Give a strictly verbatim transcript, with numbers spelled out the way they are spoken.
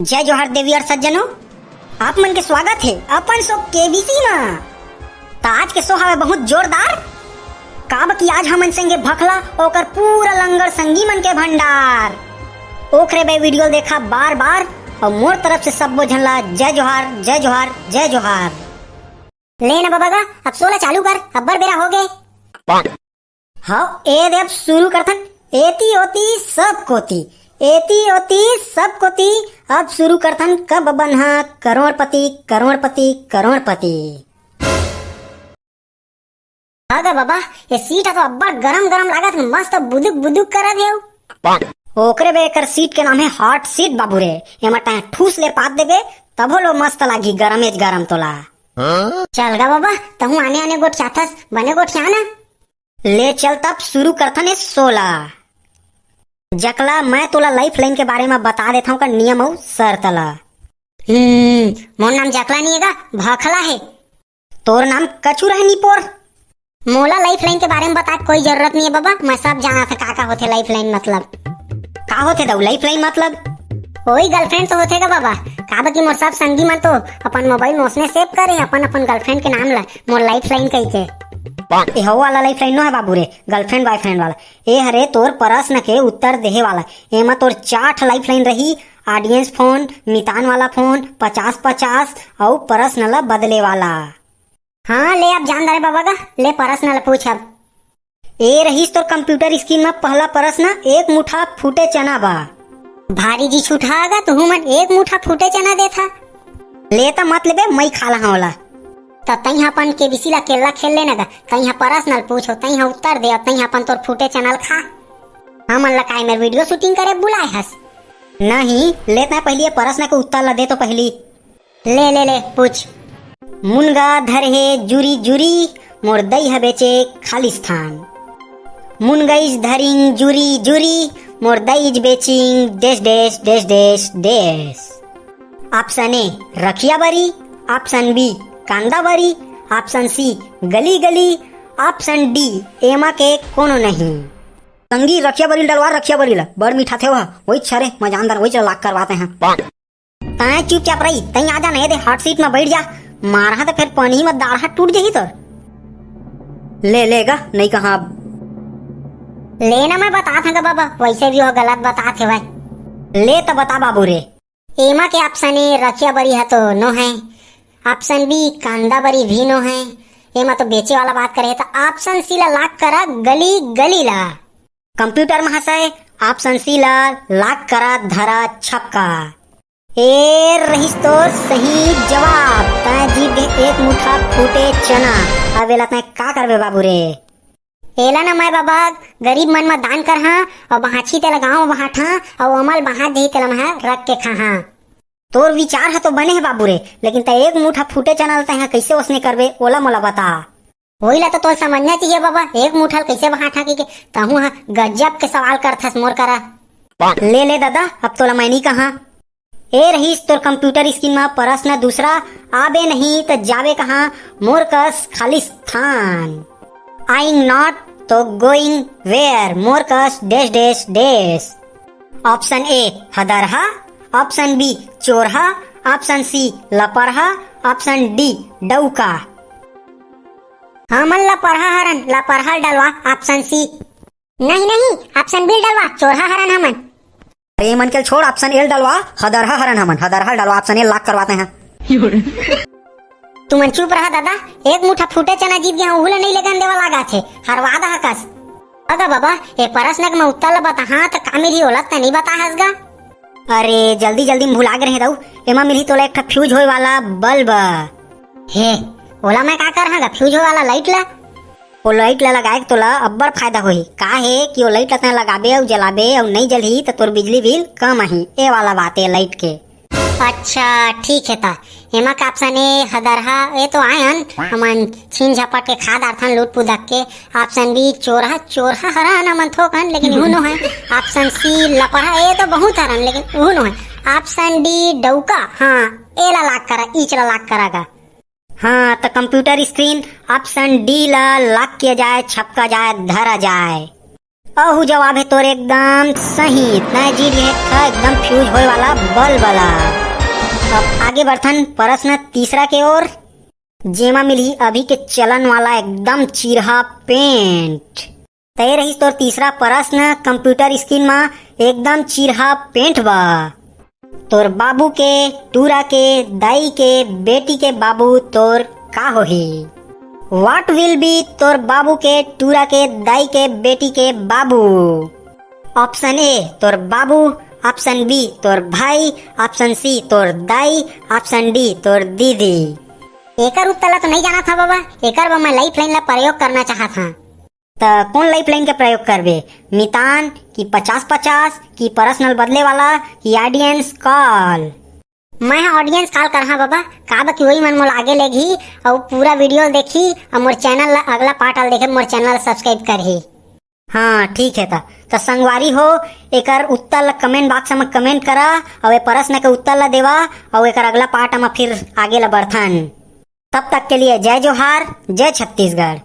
जय जोहार देवी अउ सज्जनों, आप मन के स्वागत हे अपन शो केबीसी मा। त आज के शो हवे बहुत जोरदार, काबर कि आज हमन संगे भखला ओकर पूरा लंगर संगी मन के भंडार। ओखरे बर वीडियो देखा बार बार, अउ मोर तरफ से सब्बो झन ला जय जोहार, जय जोहार, जय जोहार। ले ना बाबा गा, अब शो ला चालू कर, अब्बड़ बेरा हो गे। हव, ए दे अब शुरू करथन। एती ओती सब कोती, एती ओती सब कोती, अब शुरू करथन कब बनहा करोड़पति, करोड़पति, करोड़पति। अगर बाबा, ये सीट ह तो अब्बड़ गरम गरम लागत हे, मस्त बुदुक बुदुक करत हे। ओकरे बर एकर सीट के नाम हे हॉट सीट बाबू रे। एमा तैं ठूस ले पात देबे, तभो ले मस्त लागही, गरमेच गरम तोला। चल गा बाबा, तहूँ आने आने गोठियाथस, बने गोठिया ना। ले चल तब शुरू करथन ए शो ला। जकला, मैं तोला लाइफलाइन के बारे म बता देथंव का नियम अउ शर्त ला। हम्म, मोर नाम जकला नइ हे गा, भखला हे। तोर नाम कछू रहे निपोर। मोला लाइफलाइन के बारे म बताए के कोई जरूरत नइ हे बाबा, मैं सब जानत हंव का का होथे लाइफलाइन मतलब। का होथे दऊ लाइफलाइन मतलब? ओही गर्लफ्रेंड तो होथे गा बाबा, काबर कि मोर सब संगी मन तो अपन मोबाइल म ओसने सेव करे अपन अपन गर्लफ्रेंड के नाम ला, मोर लाइफलाइन कहिके। ए हव वाला लाइफलाइन नो हे बाबू रे, गर्लफ्रेंड बॉयफ्रेंड वाला। ए हरे तोर प्रश्न के उत्तर देहे वाला। एमा तोर चार ठा लाइफलाइन रही, ऑडियंस फोन, मितान वाला फोन, पचास पचास अउ प्रश्न ला बदले वाला। हाँ, ले अब जान डारे बाबा गा, ले प्रश्न ला पूछ अब। ए रहिस तोर कंप्यूटर स्क्रीन म पहला प्रश्न, एक मुठा फूटे चना बा। भारी जी छुटहा गा, तुहू मन एक मुठा फूटे चना देथा। ले त मत लेबे, मई खा लहा ओला। त तइहा अपन केबीसी ला केल्ला खेल लेना गा, तइहा प्रश्न ल पूछो, तइहा उत्तर दे, तइहा अपन तोर फूटे चना ल खा। हमन ला काय मेर वीडियो शूटिंग करे बुलाए हस? नहीं, ले तैं पहिली ये प्रश्न के उत्तर ला दे तो पहिली। ले, ले, ले, पूछ। मुनगा धरे हे जुरी जुरी, मोर दई ह बेचे खालिस्तान। मुनगईच धरिंग जुरी जुरी, मोर दईच बेचिंग देश देश देश देश देश। ऑप्शन ए रखिया बरी, ऑप्शन बी कांदा बरी, ऑप्शन सी गली गली, ऑप्शन डी एमा के कोनो नहीं। संगी रखिया बरी ल डलवा, रखिया बरी ला, बड़ मीठा थे वह, वही छरे मजानदार, वही ला लाक करवाते हैं। तैं चुपचाप रही, तैं आ जा ना, ये दे हॉट सीट में बैठ जा। मारहा त फेर पनही में दाढ़ा टूट जही तोर। ले, ले गा, नहीं कहा अब। ले ना, मैं बतात हंव गा बाबा, वैसे भी वो गलत बतात हे भाई। ले त बता बाबू रे। एमा के ऑप्शन ए रखिया बरी ह तो नो है, ऑप्शन बी कांदा बरी भी नो है, एमा तो बेचे वाला बात करे त ऑप्शन सी ला लाक करा गली गली ला। कंप्यूटर महाशय, ऑप्शन सी ला लाक करा धरा छक्का। ए रहिस तोर सही जवाब, तैं जीत गे एक मुठा फूटे चना। अब एला तैं का करबे बाबू रे? एला ना मैं बाबा गरीब मन म दान करहा अउ बांचही तेला गांव म बांटहा अउ ओमा ले बांच जही तेला मैं रख के खाहा। तोर विचार ह तो बने हे बाबू रे, लेकिन तैं एक मुठा फूटे चना ल तैं ह कइसे ओसने करबे ओला मोला बता। वही ला तो तोला समझना चाहिए बाबा, एक मुठा ल कइसे बांटहा कहिके, तहूं ह गजब के सवाल करथस मोर करा। ले ले दादा, अब तोला मैं नी कहा। ए रहिस तोर कंप्यूटर स्क्रीन म प्रश्न दूसरा, आबे नहीं त जाबे कहाँ, मोर कस खालिस्तान। Eyeing not तो going where, मोर कस dash dash dash। Option A हदरहा, ऑप्शन बी चोरहा, ऑप्शन सी लपरहा, ऑप्शन डी डौका। हमन लपरहा हरन, लपरहा ल डलवा, ऑप्शन सी। नहीं, नहीं, ऑप्शन बी ल डलवा, चोरहा हरन हमन। अरे, ए मन के ल छोड़, ऑप्शन ए ल डलवा, हदरहा हरन हमन, हदरहा ल डलवा, ऑप्शन ए ल लाक करवाते हैं। तुमन चुप रहा दादा, एक मुठा फूटे चना जीत गया, उहू ल नहीं लेगन देवा लागा थे, हरवा दहा कस। अगा बाबा, ए प्रश्न के मैं उत्तर ल बताहा त का मिलही, ओला त नहीं बताहस गा। अरे, जल्दी जल्दी में भुला गे रहे दाऊ, एमा मिलही तोला एक ठा फ्यूज होए वाला बल्ब। हे, ओला मैं का करहा गा, फ्यूज होए वाला लाइट ला? ओ लाइट ला लगाए के तोला अब्बड़ फायदा होही। का हे कि ओ लाइट ला तैं लगाबे अउ जलाबे अउ नइ जलही त तोर बिजली बिल कम आही। ए वाला बात ए लाइट के। अच्छा, ठीक हे त। एमा का ऑप्शन ए हदरहा, ए तो आयन, हमन छीन झपट के खा डारथन लूट पुदक के। ऑप्शन बी चोरहा, चोरहा हरन हमन थोकन, लेकिन इहू नो है। ऑप्शन सी लपरहा, ए तो बहुत हरन, लेकिन इहू नो है। ऑप्शन डी डौका, हाँ, ए ला लाक करा, ईच ला लाक करा गा। हाँ, त कंप्यूटर स्क्रीन, ऑप्शन डी ला लाक किया जाए, छपका जाए, धरा जाए। अहू जवाब हे तोर एकदम सही। तैं जीत गे हस एकदम फ्यूज होए वाला बल्ब ला। अब आगे बढ़थन प्रश्न तीसरा के ओर, जेमा मिलही अभी के चलन वाला एकदम चिरहा पेंट। त ए रहिस तोर तीसरा प्रश्न, कंप्यूटर स्क्रीन मा एकदम चिरहा पेंट बा। तोर बाबू के, टूरा के, दाई के, बेटी के बाबू तोर का होही? What will be तोर बाबू के, टूरा के, दाई के, बेटी के बाबू? Option A तोर बाबू, Option B तोर भाई, Option C तोर दाई, Option D तोर दीदी। एकर उत्तर ला तो नहीं जानत हंव बाबा, एकर बर मैं लाइफलाइन ला प्रयोग करना चाहत हंव। त कौन लाइफलाइन के प्रयोग करबे? मितान कि पचास पचास कि पर्सनल बदले वाला कि ऑडियंस कॉल? मैं ह ऑडियंस कॉल करहा बाबा, काबर कि वही मन मोला आगे लेगही अउ पूरा वीडियो देखही अउ मोर चैनल ला अगला पार्ट ला देखे मोर चैनल ला सब्सक्राइब करही। हाँ ठीक है, त त संगवारी हो, एकर उत्तर ला कमेंट बॉक्स में कमेंट करा अउ ए प्रश्न के उत्तर ला देवा अउ एकर अगला पार्ट में फिर आगे ला बढ़थन। तब तक के लिए जय जोहार, जय छत्तीसगढ़।